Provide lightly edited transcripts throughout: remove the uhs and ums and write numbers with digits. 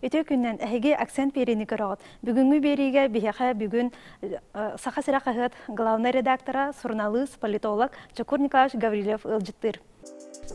Үтүө күннэн эһиги акцент биэриини көрөҕүт. Бүгүҥҥү биэриигэ биһиэхэ бүгүн Саха сирэ хаһыат главнай редактора, суруналыыс, политолог Чокур Николаевич Гаврильев ыалдьыттыыр.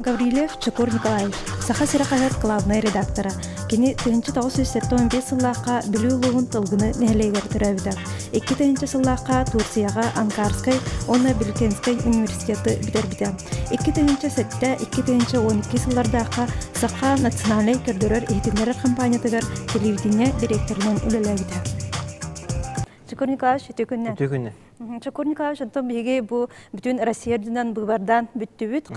Гаврильев Чокур Николаевич, Саха сирэ хаһыат главнай редактора. Кини 1975 сыллаахха Бүлүү улууһун Тылгыны нэһилиэгэр төрөөбүтэ. 2000 сыллаахха Турцияҕа Анкарскай уонна Билкенскэй университеты бүтэрбитэ. 2007-2012 сыллардаахха Саха национальнай көрдөрөр-иһитиннэрэр компаниятыгар телевидение дириэктэринэн үлэлээбитэ. Чокур Николаевич, үтүө күннэн. Үтүө күннэн. Чокур Николаевич, онтон биһиги бу бүтүн Россия үрдүнэн быыбардаан бүттүбүт.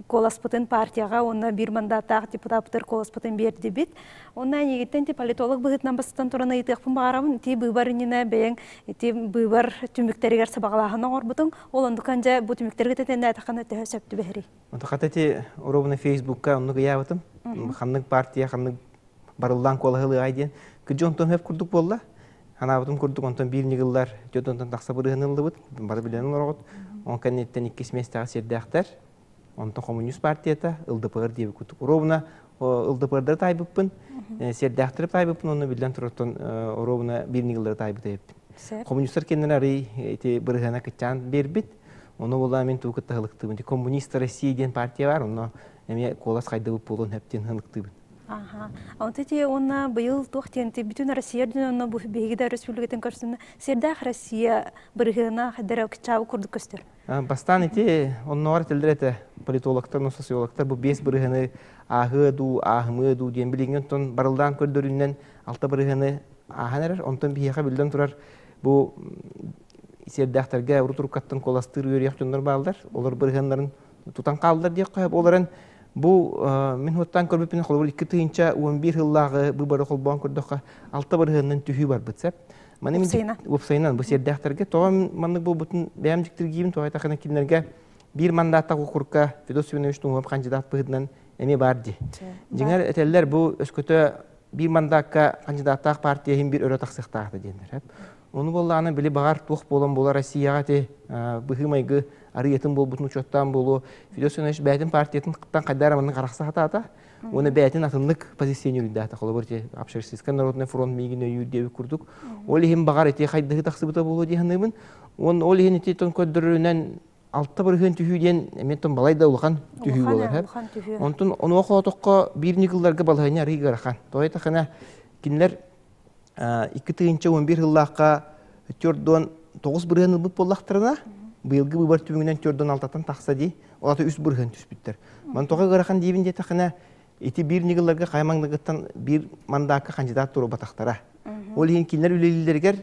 Куоласпытын партияҕа уонна биир мандаттаах депутаттар куоласпытын биэрдибит. Онно эйигиттэн ти политолог быһыытынан бастатан туран ыйытыахпын баҕарабын. Ити быыбар иннинэ бэйэҥ ити быыбар түмүктэригэр сабаҕалааһын оҥорбутуҥ. Ол оннукан дьэ бу түмүктэргэ тэтэннээтэххинэ төһө сөп түбэһэрий? Хата ити оруобуна Фейсбукка оннук ыйаабытым. Ханнык партия, ханнык барыллаан куолаһылыай диэн кыдьы онтон хөп курдук буолла. Ханаабытым курдук онтон биир ньыгыллар дьон онтон тахса бырыһыныллыбыт, бары билэн олороҕут. Он кэнниттэн иккис миэстэҕэ сирдээхтэр. Онтон коммунист партията ЛДПР диэбит курдук. Оруобуна ЛДПРдары таайбыппын, сирдээхтэри таайбыппын, онно биллэн турартан оруобуна биир ньыгыллары таайбыт эбиппин. Коммунистар кэннилэр арый ити бырыһыана кыччаан биэрбит. Ону була мин тугу кытта ылыктыыбын. Коммунист России диэн партия бар, онно эмиэ куолас хайдыбыт буолуон сөп диэн ылыктыыбын. Аха. Онто ти уонна быйыл туох диэн ти бүтүн Россия үрдүнэн онно бу биһиги да өрөспүүбүлүкэтин көрсүннэ сирдээх Россия бырыһыана хайдара кыччаабы курдук көстөр. Бастаан ити оннооҕор этэллэр этэ политологтар, ну социологтар бу биэс бырыһыаны ааһыа дуу, ааһымыа дуу диэн билиҥҥи онтон барыллаан көрдөрүүнэн алта бырыһыаны ааһан эрэр. Онтон биһиэхэ биллэн турар бу сиэрдээхтэргэ урут уруккаттан куоластыыр үөрүйэх дьоннор бааллар. Олор бырыһыаннарын тутан хааллар диэххэ сөп. Ол эрэн бу мин хуттаан көрбүппүн холобур 2011 сыллааҕы быыбары холбоон көрдөххө алта бырыһыанынан түһүү барбыт сөп. Маны мин уопсайынан бу сиэрдээхтэргэ тоҕо маннык буолбутун бэйэм дьиктиргиибин тоҕо этахына кинилэргэ биир мандааттаах уокурукка Федот Семенович Туҥуһап хандьыдаат быһыытынан эмиэ баар дии. Дьиҥэр этэллэр бу өскөтө биир мандаакка хандьыдааттаах партия иһин биир өрө тахсыахтаахта диэннэр. Ону буоллаҕына били баҕар туох буолан буола Россияҕа ити быһыы-майгы арыйатын буолбутун учуоттаан буолуо Федор Семенович бэйэтин партиятын хайдах эрэ маннык арахса сатаата уонна бэйэтин атыннык позиционируйдаата холобур ити Общероссийскай народный фронт миигин өйүүр диэбит курдук ол иһин баҕар ити хайдыһыы тахсыбыта буолуо дии саныыбын уонна ол иһин ити тон көрдөрөрүнэн алта бырыһыан түһүү диэн эмиэ тон балай да улахан түһүү буолар онтон онуоха отоххо биир ньыгылларга балаһыанньа арыый ыарахан тоҕо диэтэххинэ кинилэр 2011 сыллаахха 49 бырыһыан ылбыт буоллахтарына, быйылгы быыбар түмүгүнэн 46-тан тахса дии, ол аата 3 бырыһыан түспүттэр. Ман тоҕо ыарахан диибин диэтэххинэ, ити биир ньыгылларга хайа маҥнайгыттан биир мандаакка хандьыдаат туруорбатахтара. Ол иһин кинилэр үлэлииллэригэр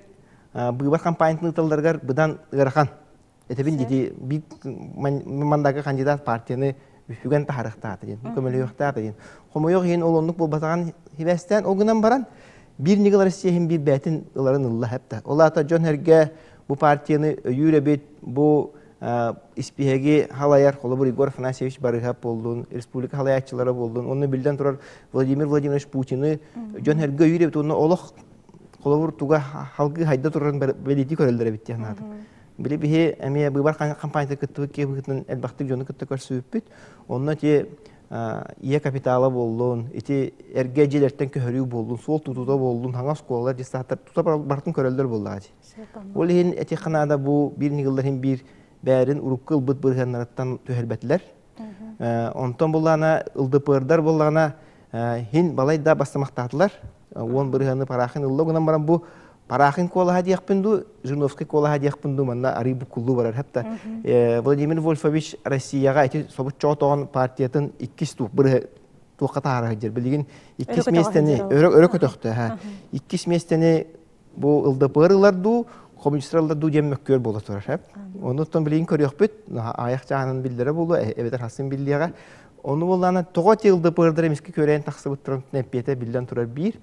быыбар хампаанньатын ыыталларыгар быдан ыарахан. Этэбин дии биир мандаакка кандидат партияны үһүгэн таһарыахтаата диэн, көмөлөһүөхтаата диэн. Хомойуох иһин ол оннук буолбатаҕын хибэстээн, ол гынан баран биир ньыгыл Россия иһин биир бээтин ыларын ылла хэпта. Ол аата дьон эргэ бу партияны өйүүр эбит, бу испиһэги халайар, холобур Егор Афанасьевич Барыһап буоллун, республика халайааччылара буоллун, онно биллэн турар Владимир Владимирович Путины дьон эргэ өйүүр эбит, онно олох холобур туга халгыы хайда турарын бэлиэтии көрөллөр эбит диэн санаатым. Били биһи эмиэ быыбар хампаанньата кыттыбыт киһи быһыытынан элбэхтик дьону кытта көрсүбүппүт. Онно ити ийэ капитала буоллун, ити эргэ дьиэлэртэн көһөрүү буоллун, суол тутуута буоллун, хаҥас оскуолалар, детсадтар тута барытын көрөллөр буоллаҕа дии. Ол иһин этиэххэ наада бу биир ньыгыллар иһин биир бээрин урукку ылбыт бырыһыаннарыттан түһэрбэтилэр. Онтон буллаҕына ЛДПРдар буоллаҕына хин балай да бастамахтаатылар. 10 бырыһыаны Парахин ылла гынан баран бу Парахин куолаһа диэхпин дуу, Жириновский куолаһа диэхпин дуу манна арый буккуллуу барар хапта. Владимир Вольфович Россияҕа ити собут партиятын иккис бырыһы туохха таһаара сылдьар. Билигин иккис миэстэни өрө өрө көтөхтө. Иккис миэстэни бу ЛДПР ылар дуу, коммунистар ылар дуу диэн мөккүөр буола турар. Онуттан билигин көрүөхпүт, аҕыйах чааһынан биллэрэ буолуо, эбэтэр хасын биллиэҕэ. Ону буоллаана тоҕо ити ЛДПРдары эмискэ күөрэйэн тахсыбыттарын эппиэтэ биллэн турар биир.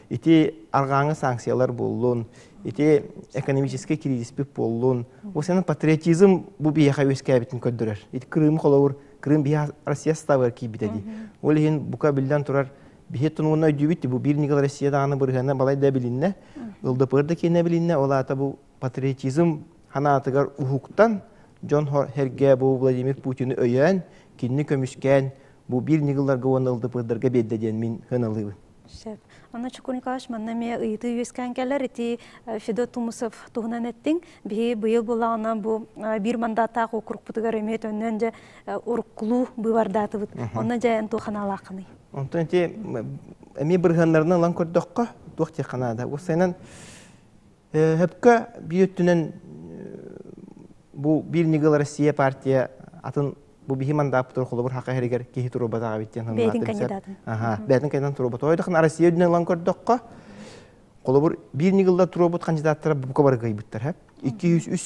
Ити арҕааҥы санкциялар буоллун, ити экономическай кризиспит буоллун, бу сенен патриотизм бу биһиэхэ үөскээбитин көрдөрөр. Ити Крым холобур, Крым биһи Россия составыгар киирбитэ дии. Ол иһин бука биллэн турар биһи тунугунна өйдүүбүт бу биир ньыгыл Россия даҕаны бырыһыана балай да билиннэ, ЛДПР да киэнэ билиннэ, ол аата бу патриотизм ханаатыгар уһуктан, дьон сэргэ бу Владимир Путины өйөөн, кинини көмүскээн, бу биир ньыгылларга уонна ылдыпырдарга биэрдэ диэн мин сыаналыыбын. Сөп. Онно Чукур Николаевич манна эмиэ ыйытыы үөскээн кэлэр. Ити Федот Тумусов туһунан эттиҥ. Биһи быйыл буоллаҕына бу биир мандаттаах округпутугар эмиэ төннөн дьэ уруккулуу быыбардаатыбыт. Онно дьэ эн туох санаалааххыный? Онтон ити эмиэ бырыһыаннарынан ылан көрдөххө, туох диэххэ наада. Уопсайынан Хөпкө биир өттүнэн бу биир ньыгыл Россия партия атын бу биһи мандааппытыгар холобур хака иһэригэр киһи туруорбатах эбит диэн Бэйэтин кандидатын. Аха, бэйэтин кандидатын туруорбатах. Ойдохон Россия үрдүнэн ылан көрдөххө, холобур биир ньыгылда туруорбут кандидаттара бука бары кыайбыттар, хэп. 203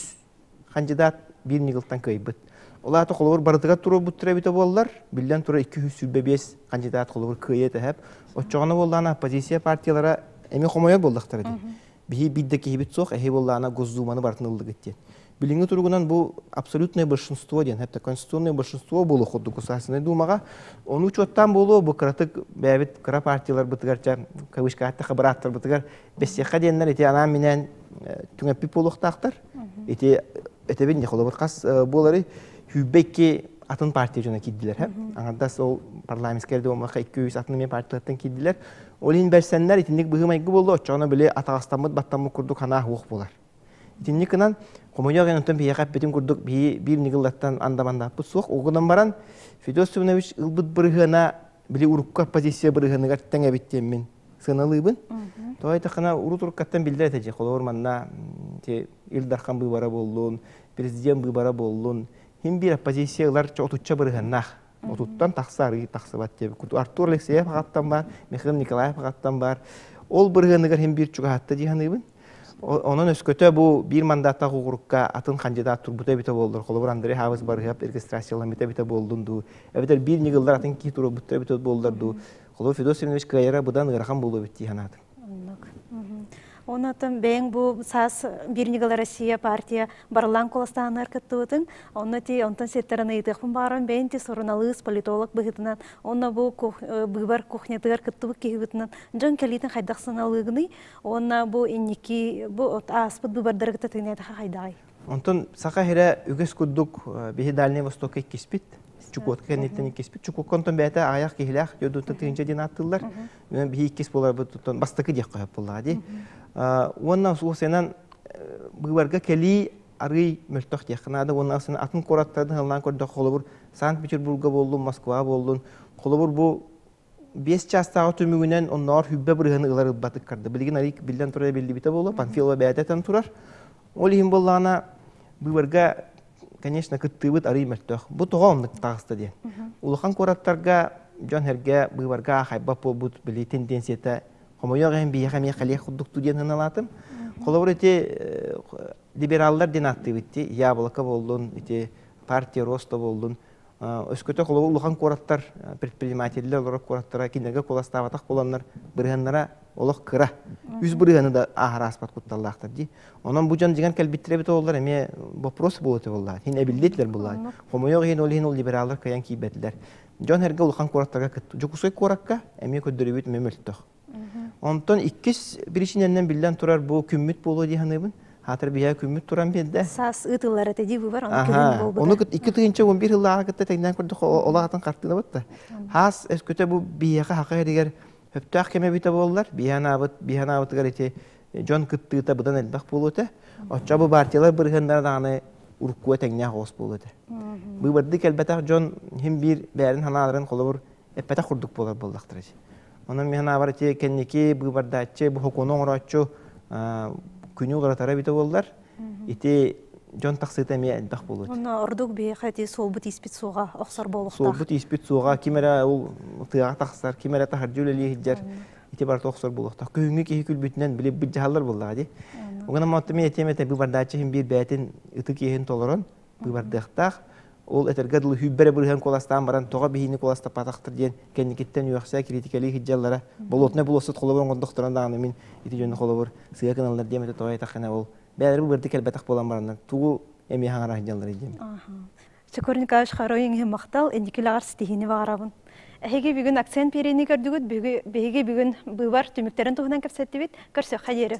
кандидат биир ньыгылтан кыайбыт. Ол аата холобур барытыгар туруорбуттара эбитэ буоллар, биллэн турар 225 кандидат холобур кыайа этэ, хэп. Оччоҕуна буоллаҕына оппозиция партиялара эмиэ хомойор буоллахтара дии. Биһи биир да киһибит суох, эһи буоллаҕына Госдуманы барытын ыллыгыт диэн. Билиҥҥи туругунан бу абсолютное большинство диэн, это конституционное большинство буолуох курдук Государственнай Думаҕа. Ону учуоттаан буолуо, бу кыратык бэйэбит кыра партияларбытыгар, чэ, кавычка бырааттарбытыгар бэссиэххэ диэннэр ити анаан-минээн түҥэппит буолуохтаахтар. Ити этэбин холобур хас буолары 22 атын партия дьоно киирдилэр. Аҥардас ол парламентскай думаҕа 200 атын эмиэ партиялартан киирдилэр. Ол иһин бэрсэннэр итинник быһыы-майгы буолла, оччоҕуна били атаҕастаммыт баттаммыт курдук санаа суох буолар. Итинник гынан, хомойуох иһин онтон биһиэхэ эппитим курдук биһи биир ньыгыллартан андамандааппыт суох. Ол гынан баран Федот Семенович ылбыт бырыһыана били урукку оппозиция бырыһыаныгар тэҥ эбит диэммин сыаналыыбын. Тоҕо диэтэххинэ урут уруккаттан биллэр этэ дьэ, холобур манна Ил Дархан быыбара буоллун, президент быыбара буоллун, хин биир оппозиция ылар отучча бырыһыаннаах. Отуттан тахса арыы тахсыбат диэбит. Артур Алексеев аҕаттан баар, Михаил Николаев аҕаттан баар. Ол бырыһыаныгар хин биир чугаһатта дии саныыбын. Онон өскөтө бу биир мандаттаах угурукка атын кандидат турбута эбитэ буоллар, холобур Андрей Хабыс Барыһап регистрацияламмыта эбитэ буоллун дуу, эбэтэр биир ньыгыллар атын киһи туруорбуттара эбитэ буоллар дуу, холобур Федот Семенович кыайара быдан ыарахан буолуо эбит дии санаатым. Оннук. Онон бэйэҥ бу саас Биир ньыгыл Россия партия барыллаан куоластааһыныгар кыттыбытыҥ. Онно ти онтон сиэттэрэн ыйытыахпын баҕаран бэйэҥ ти суруналыыс, политолог быһыытынан, онно бу быыбар кухнятыгар кыттыбыт киһи быһыытынан дьон кэлиитин хайдах сыаналыыгыный? Уонна бу инники бу ааспыт быыбардаргыта тыынайдаха хайдаҕый? Онтон Саха сирэ үгэс курдук биһи Дальний Востокка иккиспит. Чукотка кэнниттэн иккиспит. Чукотка онтон бэйэтэ аҕыйах киһилээх дойдуттан тыһыынча диэн ааттыыллар. Биһи иккис буоларбыт бастакы диэххэ сөп буоллаҕа дии. Уонна суосуйанан быыбарга кэлии арыый мөлтөх диэххэ наада. Уонна атын куораттардан ыллаан көрдөххө, холобур, Санкт-Петербурга буоллун, Москва буоллун, холобур, бу 5 чаастааҕы түмүгүнэн оннооҕор хүббэ бырыһыаны ылар ылбатык карды. Билигин арый биллэн турар биллибитэ буолуо, Панфилова бэйэтэ этэн турар. Ол иһин буоллаҕына быыбарга, конечно, кыттыыбыт арый мөлтөх. Бу тоҕо оннук таҕыста диэн. Улахан куораттарга дьон-сэргэ быыбарга аахайбат буолбут били тенденцията хомойуох иһин биһиэхэ эмиэ кэлиэх курдук диэн сыаналаатым. Холобур ити либераллар диэн ааттыыбыт дии, Яблоко буоллун, ити партия роста буоллун, Өскөтө холобур улахан куораттар, предпринимателлэр олорор куораттара кинилэргэ куоластаабатах буоланнар бырыһыаннара олох кыра. Үс бырыһыаны да ааһар ааспат кутталлаахтар дии. Онон бу дьон дьиҥэр кэлбиттэрэ эбит оллар эмиэ вопрос буолуо этэ буоллаҕа. Иһин эбиллиэтилэр буоллаҕа. Хомойуох иһин ол иһин ол либераллар кыайан киирбэтилэр. Дьон эргэ улахан куораттарга кытта. Дьокуускай куоракка эмиэ көрдөрүүбүт эмиэ мөлтөх. Онтон иккис биричиинэнэн биллэн турар бу күммүт буолуо дии саныыбын. Хаатыр биһиэхэ күммүт туран биэрдэ. Саас ыытыллар этэ дии быыбар, ону күһүн буолбута. Ону 2011 сыллааҕы кытта тэҥнээн көрдөххө олох атын хартыына бытта. Хаас өскөтө бу биһиэхэ хака иһигэр сөптөөх кэмэ эбитэ буоллар, биһиэхэ биһиэхэ анаабытыгар ити дьон кыттыыта быдан элбэх буолуо этэ. Оччо бу партиялар бырыһыаннара даҕаны уруккуга тэҥнээх оҕус буолуо этэ. Быыбарды кэлбэтэх дьон хим биир бэйэлэрин санааларын холобур эппэтэх курдук буолар буоллахтара. Онон мин санаабар ити кэнники быыбардааччы, бу сокуону оҥорооччу күнү уларытара эбитэ буоллар, ити дьон тахсыыта эмиэ элбэх буолуо. Онно ордук биһиэхэ ити суолбут ииспит суоҕа охсор буолуохтаах. Суолбут ииспит суоҕа, ким эрэ ол тыаҕа тахсар, ким эрэ таһырдьа үлэлии сылдьар, ити барыта охсор буолуохтаах. Күһүҥҥү киһи күлбүтүнэн били быдьаһаллар буоллаҕа дии. Ону мин этиэм этэ быыбардааччы иһин биир бэйэтин ытык иэһин толорон быыбардыахтаах. Ол этэргэ дылы сүүрбэ эрэ бырыһыан куоластаан баран тоҕо биһиини куоластаппатахтар диэн кэнникиттэн үөхсэ критикэлии сылдьаллара. Болотунай болуоссат холобур оҥордохторун даҕаны мин ити дьону холобур сыа гыналлар диэм этэ тоҕо этаххына ол бэйэлэрэ быыбарды кэлбэтэх буолан бараннар тугу эмиэ хаҥара сылдьаллар диэм. Чокур Николаевич Харой иҥиһин махтал, инникилэҕэр ситиһиини баҕарабын. Эһиги бүгүн акцент биэриини көрдүгүт, биһиги бүгүн быыбар түмүктэрин туһунан кэпсэттибит. Көрсүөххэ диэри.